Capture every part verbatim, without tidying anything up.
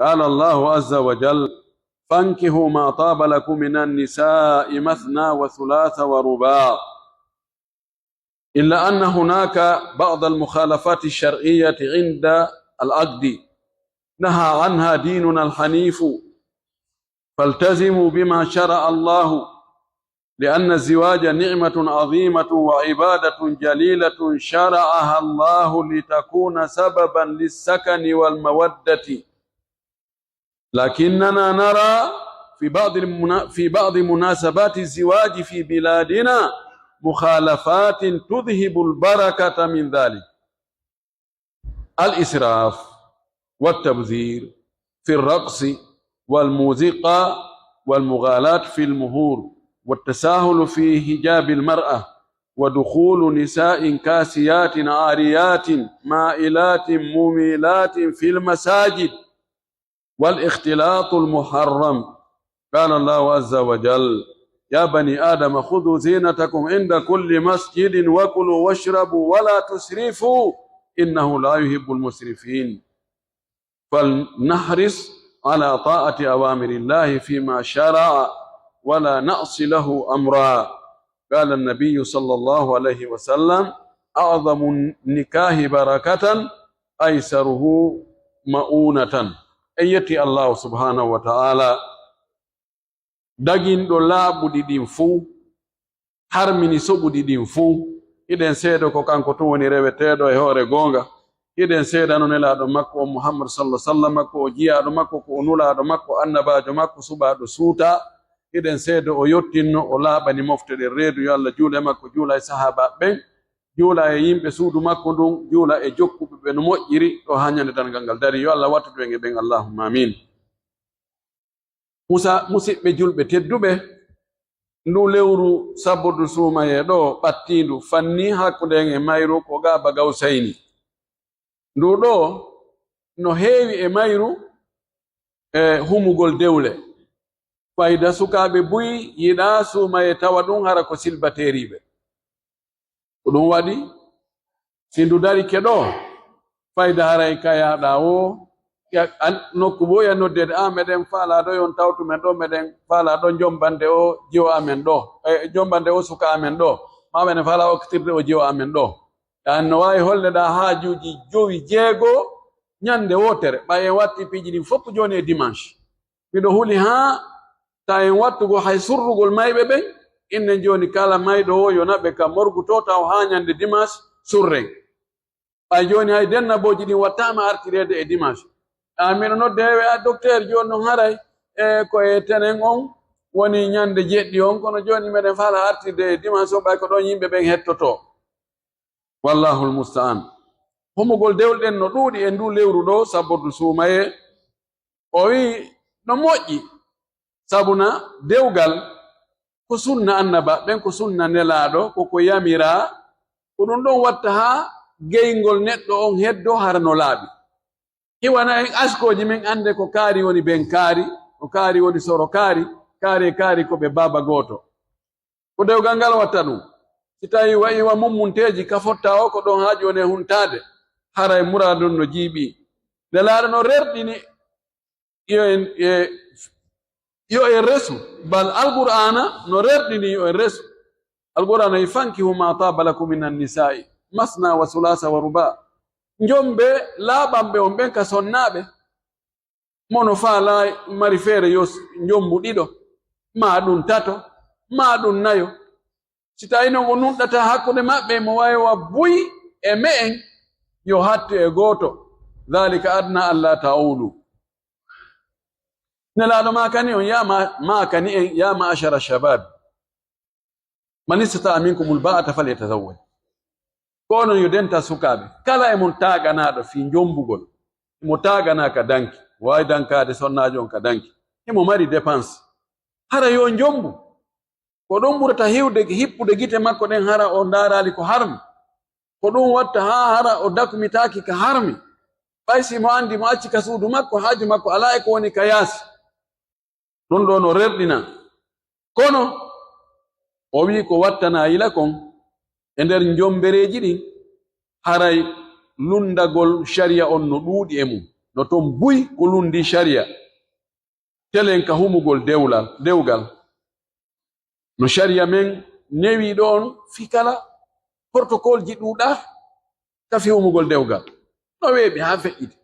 قال الله عز وجل: فانكحوا ما طاب لكم من النساء مثنى وثلاث ورباع. إلا أن هناك بعض المخالفات الشرعية عند العقد نهى عنها ديننا الحنيف، فالتزموا بما شرع الله، لأن الزواج نعمة عظيمة وعبادة جليلة شرعها الله لتكون سببا للسكن والمودة. لكننا نرى في بعض المنا-، في بعض مناسبات الزواج في بلادنا مخالفات تذهب البركة من ذلك: الإسراف والتبذير في الرقص والموسيقى والمغالاة في المهور والتساهل في حجاب المرأة ودخول نساء كاسيات عاريات مائلات مميلات في المساجد والاختلاط المحرم. قال الله عز وجل: يا بني آدم خذوا زينتكم عند كل مسجد وكلوا واشربوا ولا تسرفوا إنه لا يحب المسرفين. فلنحرص على طاعة أوامر الله فيما شرع ولا نعص له أمرا. قال النبي صلى الله عليه وسلم: أعظم النكاح بركة أيسره مؤونة. En yetti Allahu subhanahu wa ta'ala, daginɗo laaɓuɗi ɗin fuu, harmini soɓuɗi ɗin fuu. Hiɗen seedo ko kanko tun woni reweteeɗo e hoore goonga. Hiɗen seedano Nelaaɗo makko on Muhammad sallallahu alaihi wasallam ko o jiyaaɗo makko, ko o nulaaɗo makko, annabaajo makko, suɓaaɗo suutaa. Hiɗen seedo o yottinno, o laaɓani mofte ɗen reedu. Yo Allah juul e makko, juula e sahaabaaɓe ɓen, juula e yimɓe suudu makko ndun, juula e jokkuɓe ɓe no moƴƴiri ɗo haa ɲande darngal ngal darii. Yo Allah wattu en e ɓen, allahumma amiin. Musa-, musiɓɓe julɓe tedduɓe, ndu lewru sabordu suumayee ɗoo ɓattiindu fannii hakkunde en e mayru ko Gaaba Gawsayni. Ndu ɗoo no heewi e mayru e humugol dewle. Fayda sukaaɓe buy yiɗaa suumayee tawa ɗun hara ko silbateeriiɓe. Ko ɗun waɗi, si ndu darike ɗoo, fayda haray ka yaaɗaa woo, ya-, an-, nokku woo ya noddeede, "Ah, meɗen faalaa ɗoo, yo on tawtu men ɗoo, meɗen faalaa ɗoo jombande oo jiwo amen ɗoo, eh, jombande oo suka amen ɗoo, maa meɗen faalaa okkitirde oo jiwo amen ɗoo." An no waawi holleɗaa haajuuji jowi, jeego ɲande wootere, ɓay en watti piiji ɗin fow jooni e dimanche. Miɗo huli haa ta en wattugo hay surrugol mayɓe ɓen. Innen jooni kala mayɗo woo yo naɓe ka morgu too taw haa ɲande dimanche surren. Ɓay jooni hay dennabooji ɗin wattaama artireede e dimanche. A miɗo nodde heewe, "A, docteur, jooni non haray, e, ko e tenen on woni ɲande jeɗɗi on, kono jooni meɗen faalaa artirde e dimanche on, ɓay ko ɗon yimɓe ɓen hettotoo." Wallahul musta'an. Humugol dewle ɗen no ɗuuɗi e nduu lewru ɗoo, sabordu suumayee. O wi'i, no moƴƴi, sabuna dewgal ko sunna annabaaɓe ɓen, ko sunna Nelaaɗo, ko ko yamiraa, ko ɗun ɗon watta haa geyngol neɗɗo on heddo hara no laaɓi. Iwana en askooji men annde ko kaari woni ben kaari, ko kaari woni soro kaari, kaari e kaari ko ɓe baaba gooto. Ko dewgal ngal watta ɗun. Si tawii wa'ii wa mummunteeji ka fotta o, ko ɗon haaju woni e huntaade, haray muraadu on no jiiɓii. Nelaaɗo no rerɗini yo en, e, yo en resu, bal Alqur'aana no rerɗini yo en resu. Alqur'aana e, "Fankihu ma taaba lakum minan nisaa'i, masna wa sulaasa wa rubaa." Njombe laaɓanɓe on ɓen ka sonnaaɓe. Mo no faalaa mari feere yo s-, njombu ɗiɗo, maa ɗun tato, maa ɗun nayo. Si tawii non o nunɗataa hakkunde maɓɓe, mo waawi wa buy e me'en, yo hattu e gooto. "Dhalika adna alla ta'ulu." Nelaaɗo maakani on, yaa ma-, maakani en, "Yaa ma'ashara shabab, man istata'a minkumul ba'ata falyatazawwaj." Ko onon yo dental sukaaɓe. Kala e mon taaganaaɗo fii njombugol, himo taaganaa ka danki, waawi dankaade sonnaajo on ka danki. Himo mari dépense. Hara yo njombu. Ko ɗun ɓurata hiwde, hippude gite makko ɗen, hara o ndaaraali ko harmi. Ko ɗun watta haa hara o dakmitaaki ka harmi. Ɓay si mo anndi mo acci ka suudu makko, haaju makko alaa e ko woni ka yaasi. Ɗun ɗoo no rerɗina. Kono, o wi'i ko wattanaa yila kon e nder njombereeji ɗin, haray lunndagol sariya on no ɗuuɗi e mun. no ton buy ko lundi sharia. Telen ka humugol dewlal, dewgal. No sharia men newi ɗon fii kala protocole ji ɗuuɗa ka fii humugol dewgal. No weeɓi haa feƴƴiti.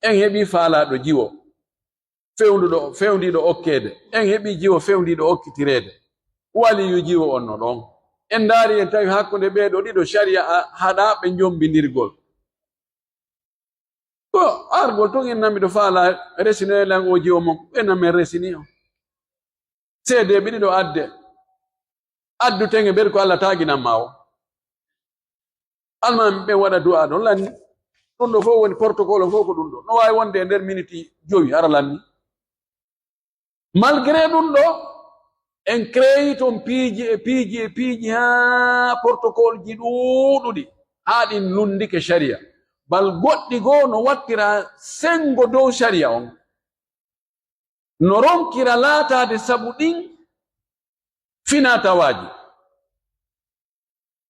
En heɓi faalaaɗo jiwo fewnduɗo, fewndiiɗo okkeede. En heɓi jiwo fewndiiɗo okkitireede. Waliyu jiwo on no ɗon. En ndaari en tawi hakkunde ɓee ɗoo ɗiɗo sharia a-, haɗa ɓe njombindirgol. Ko argol tun en nami ɗo faala resinoye lan o jiwo mon. Ɓe nami en resini on. Seedeeɓe ɗiɗo adde. Addu ten e ɓeɗe ko Alla taaginan ma o. Almaami ɓen waɗa du'a ɗon lanni. Ɗun ɗoo fow woni protocole on fow ko ɗun ɗoo. No waawi wonde e nder miniti jowi hara lanni. Malgré ɗun ɗoo, en créé ton piiji e piiji e piiji haa protocole ji ɗuuɗuɗi, haa ɗin lundike sharia. Bal goɗɗi goo no wattira sengo dow sharia on. No ronkira laataade sabu ɗin finaa tawaaji.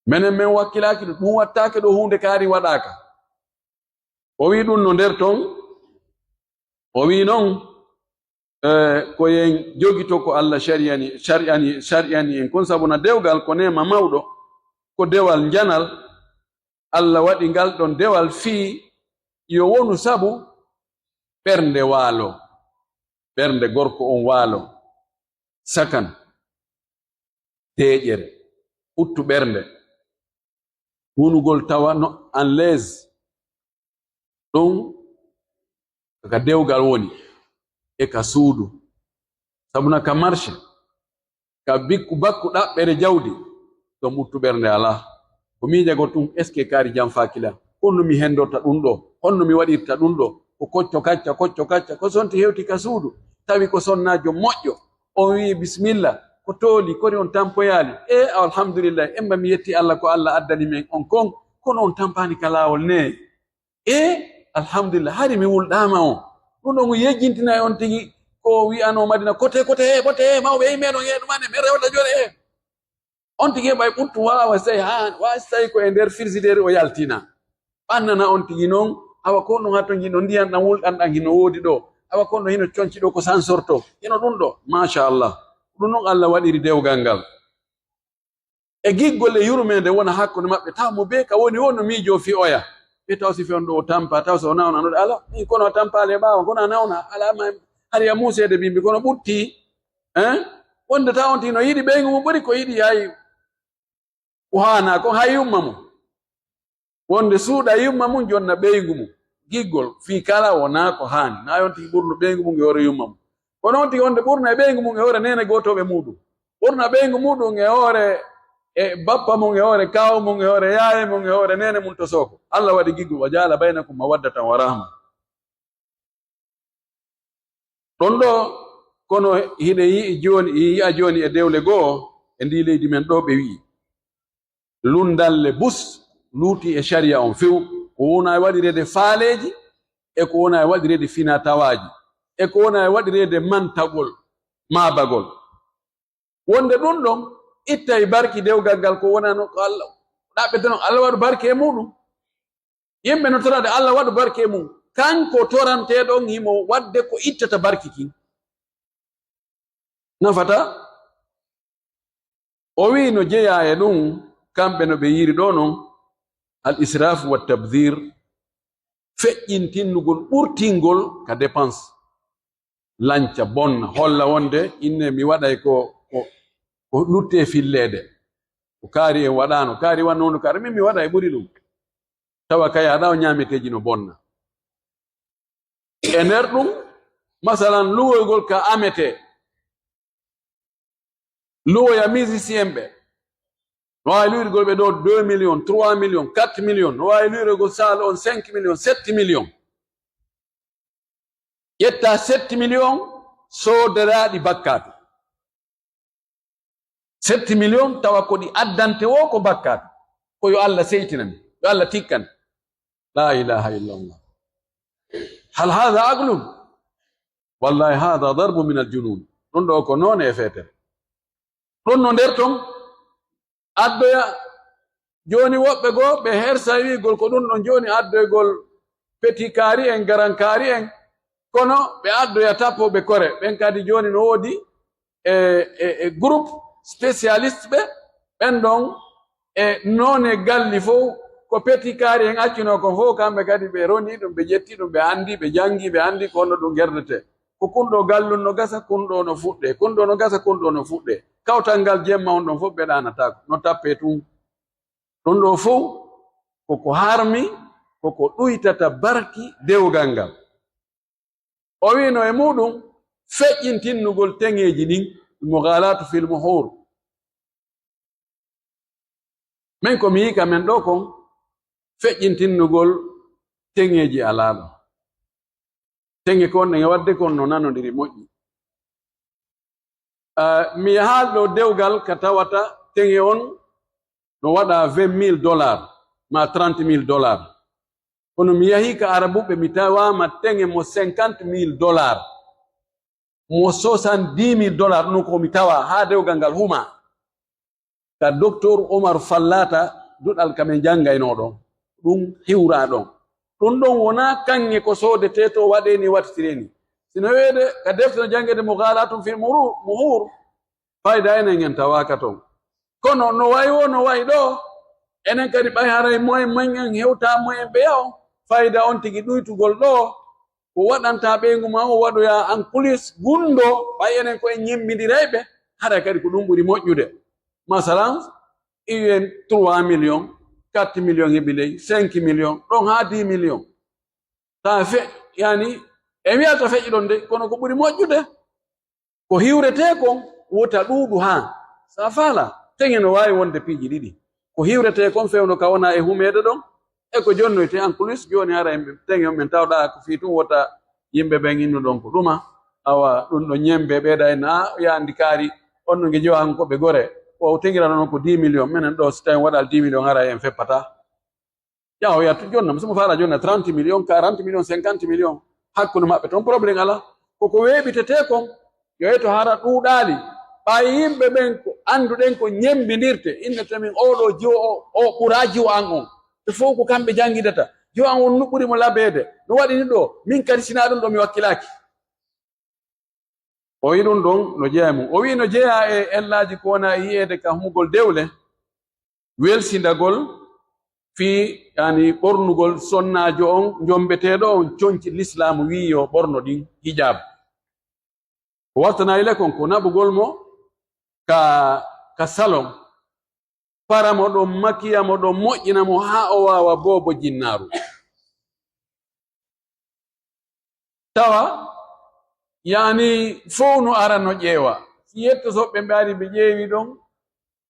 Menen men wakkilaaki ɗun, ɗun wattaake ɗoo huunde kaari waɗaaka. O wi'i ɗun no nder ton. O wi'i non, eh, ko yen jogito ko Alla shari'ani, shari'ani, shari'ani en kon, sabu na dewgal ko neema mawɗo, ko dewal njanal. Alla waɗi ngal ɗon dewal fii yo wonu sabu ɓernde waalo, ɓernde gorko on waalo, sakan, deeƴere, ɓuttu ɓernde, wonugol tawa no en l'aise. Ɗun ka dewgal woni, e ka suudu. Sabu na ka marché, ka bikku bakku ɗaɓɓere jawdi, ɗon ɓuttu ɓernde alaa. Ko miijagol tun, est-ce que kaari janfaaki lan? Honno mi hendorta ɗun ɗoo? Honno mi waɗirta ɗun ɗoo? Ko kocco kacca, kocco kacca, ko sonti hewti ka suudu, tawi ko sonnaajo moƴƴo. On wi'i, "Bismillah, ko tooli, kori on tampoyaali?" E, alhamdulillah, emma mi yetti Alla ko Alla addani men on kon, kono on tampaani ka laawol nee. E, alhamdulillah, hari mi wulɗaama on. Ɗun ɗon yejjintina e on tigi ko wi'anoo Madina, "Kote, kote, he, ɓote, he, mawɓe, he, meɗon, he, ɗumane, men rewata jole, he." On tigi heɓay ɓuttu, waawa si tawi haa, waawa si tawi ko e nder frigidaire o yaltina. Ɓannana on tigi non, awa ko non haa ton jiɗɗo ndiyan ɗan wulɗan ɗan hino woodi ɗoo. Awa ko non hino conci ɗoo ko sansorto. Hino ɗun ɗoo. Machallah. Ɗun non Alla waɗiri dewgal ngal. E giggol e yurmeende wona hakkunde maɓɓe, tawa mo bee ka woni woo no miijoo fii oya. Ɓe tawa si fii on ɗoo o tampa, tawa si o nawna, no ala, min kono o tampaali e ɓaawo, kono a nawna, ala ma, hari a muuseede bimbi, kono ɓuttii, hein? Wonde tawa on tigi no yiɗi ɓeyngu mum ɓuri ko yiɗi yaay ko haanaa kon, hay yumma mum. Wonde suuɗa yumma mum, jonna ɓeyngu mum. Giggol fii kala wonaa ko haani. Naa on tigi ɓurno ɓeyngu mum e hoore yumma mum. Kono on tigi wonde ɓurna e ɓeyngu mum e hoore neene gootooɓe muuɗum. Ɓurna ɓeyngu muuɗum e hoore, e bappa mum, e hoore kaaw mum, e hoore yaaye mum, e hoore neene mum to sooko. Alla waɗi giggol, "Wa ja'ala baynakum mawaddatan wa rahma." Ɗon ɗoo, kono hiɗen yi'i jooni, yi'a jooni e dewle goo e ndii leydi men ɗoo, ɓe wi'i, lundalle bus luuti e sharia on few, ko wona e waɗireede faaleeji, e ko wona e waɗireede finaa tawaaji, e ko wona e waɗireede mantagol, maabagol. Wonde ɗun ɗon ittay barki dewgal ngal, ko wonano ko Alla ɗaɓɓete non, Alla waɗu barki e muuɗum. Yimɓe no torade Alla waɗu barki e mum. Kanko toranteeɗo on himo waɗde ko ittata barki kin. Nafata. O wi'i no jeyaa e ɗun, kamɓe no ɓe yi'iri ɗoo non, al israfu wa tabdhir, feƴƴintinnugol, ɓurtingol ka dépense. Lanca, bonna, holla wonde inne mi waɗay ko, ko, ko lutte filleede. Ko kaari en waɗaano, kaari wanno hono kaari, min mi waɗay ɓuri ɗum. Tawa kay haɗa o ñaameteeji no bonna. E nder ɗum, masalan, luwoygol ka amete. Luwoya musicien ɓe. No waawi luyrigol ɓe ɗo deux millions, trois millions, quatre millions. No waawi luyrigol salle on cinq millions, sept millions. Ƴetta sept millions sooderaaɗi bakkaatu. Sept millions tawa ko ɗi addante wo ko bakkaatu. Ko yo Allah seytinan, yo Allah tikkan. La ilaha illallah. Hal hadha aqlun? Wallahi hadha darbu min al junun. Ɗum ɗo ko noone e feetere. Ɗum no nder ton addoya. Jooni woɓɓe goo ɓe hersa wi'ugol ko ɗum ɗon jooni addoygol petit kaari en, garan kaari en, kono ɓe addoya tappooɓe kore. Ɓen kadi jooni no woodi e, e, e groupe spécialiste ɓe, ɓen ɗon e noone galli fow, ko petit kaari en accunoo kon fow, kamɓe kadi ɓe ronii ɗum, ɓe ƴetti ɗum, ɓe anndi, ɓe janngi, ɓe anndi ko honno ɗum gerdetee. Ko kun ɗoo gallun no gasa, kun ɗoo no fuɗɗee, kun ɗoo no gasa, kun ɗoo no fuɗɗee. Kawtal ngal jemma on ɗon fow ɓe ɗaanataako, no tappee tun. Ɗum ɗoo fow ko ko harmi, ko ko ɗuytata barki dewgal ngal. O wi'no e muuɗum feƴƴintinnugol teŋeeji ɗin, mughalatu fil muhur. Min ko mi yi'i ka men ɗoo kon, feƴƴintinnugol teŋeeji alaa ɗon. Teŋe kon ɗen e waɗde kon no nanondiri moƴƴi. Ah, mi yahaali ɗoo dewgal ka tawata teŋe on no waɗa vingt mille dollars maa trente mille dollars. Kono mi yahii ka Arabuɓe, mi tawaama teŋe mo cinquante mille dollars, mo soixante-dix mille dollars, ɗun ko mi tawaa haa dewgal ngal huma. Ka Doktor Omar Fallata duɗal ka men janngaynoo ɗon. Ɗun hiwraa ɗon. Ɗun ɗon wonaa kaŋŋe ko soodetee to, waɗee ni, wattitiree ni. Si no wi'eede ka defte no janngeede Mughalatun fil muru-, Muhur, fayda enen en tawaaka ton. Kono no wayi woo, no wayi ɗoo, enen kadi ɓay haray moyen men en hewtaa moyen ɓeya on, fayda on tigi ɗuytugol ɗoo, ko waɗanta ɓeyngu maa on waɗoya en plus gunndoo, ɓay enen ko en ñemmbidirayɓe, haray kadi ko ɗun ɓuri moƴƴude. Masalan, iwen trois millions, quatre millions heɓi ley, cinq millions, ɗon haa dix millions. Taa fe-, yani, en wi'ataa feƴƴi ɗon de, kono ko ɓuri moƴƴude, ko hiwretee kon wota ɗuuɗu haa. Sa faala, teŋe no waawi wonde piiji ɗiɗi. Ko hiwretee kon fewndo ka wona e humeede ɗon, e ko jonnoytee en plus, jooni hara yimɓe teŋe on men tawɗaa ko fii tun wota yimɓe ɓen innu ɗon ko ɗuma. Awa, ɗun ɗon ñemmbe ɓeyda en, a, yaandi kaari, on no nge jewa hanko ɓe gore. O teŋirano non ko dix millions, menen ɗoo si tawi en waɗal dix millions hara en feppataa. Ƴawoya to jonna, so mo faala jonna trente millions, quarante millions, cinquante millions, hakkunde maɓɓe ton, problème alaa. Ko ko weeɓitetee kon, yo eto hara ɗuuɗaali. Ɓay yimɓe ɓen ko annduɗen ko ñemmbindirte, innete min oo ɗoo jiwo o, o ɓuraa jiwo an on. Ɓe fow ko kamɓe janngidata. Jiwo an on no ɓuri mo labeede. No waɗi ni ɗoo, min kadi sinaa ɗun ɗoo mi wakkilaaki. O wi'i ɗun ɗon no jeyaa e mun. O wi'i no jeyaa e ellaaji ko wona e yi'eede ka humugol dewle, welsindagol fii, yani, ɓornugol sonnaajo on, njombeteeɗo on, conci Lislaamu wi'i yo ɓorno ɗin, hijab. O wartanaali le kon ko naɓugol mo ka, ka salon, para mo ɗon, makiya mo ɗon, moƴƴina mo haa o waawa boobo jinnaaru. Tawa, yani, fow no ara no ƴeewa. Si yetto soɓɓe ɓe ari ɓe ƴeewi ɗon,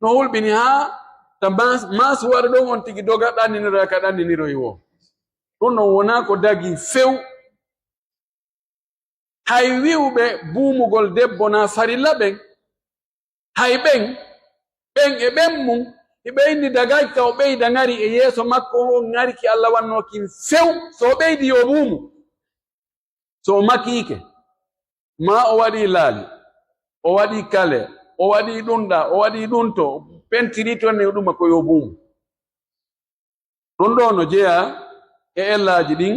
no hulɓini haa ta mas-, masu waɗa ɗon on tigi doga ɗanniniroya ka ɗanniniroyi woo. Ɗun ɗon wonaa ko dagii few. Hay wi'uɓe buumugol debbo na farilla ɓen, hay ɓen, ɓen e ɓen mun, hiɓe inni dagaaki ka o ɓeyda ŋari e yeeso makko, on ŋari ki Alla wannoo kin few. So o ɓeydi yo buumu, so o makiike, maa o waɗii laali, o waɗii kale, o waɗii ɗun ɗaa, o waɗii ɗun to, o pentirii ton e ɗuma ko yo buumu. Ɗun ɗoo no jeyaa e ellaaji ɗin.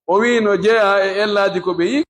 O wi'i no jeyaa e ellaaji ko ɓe yi'i.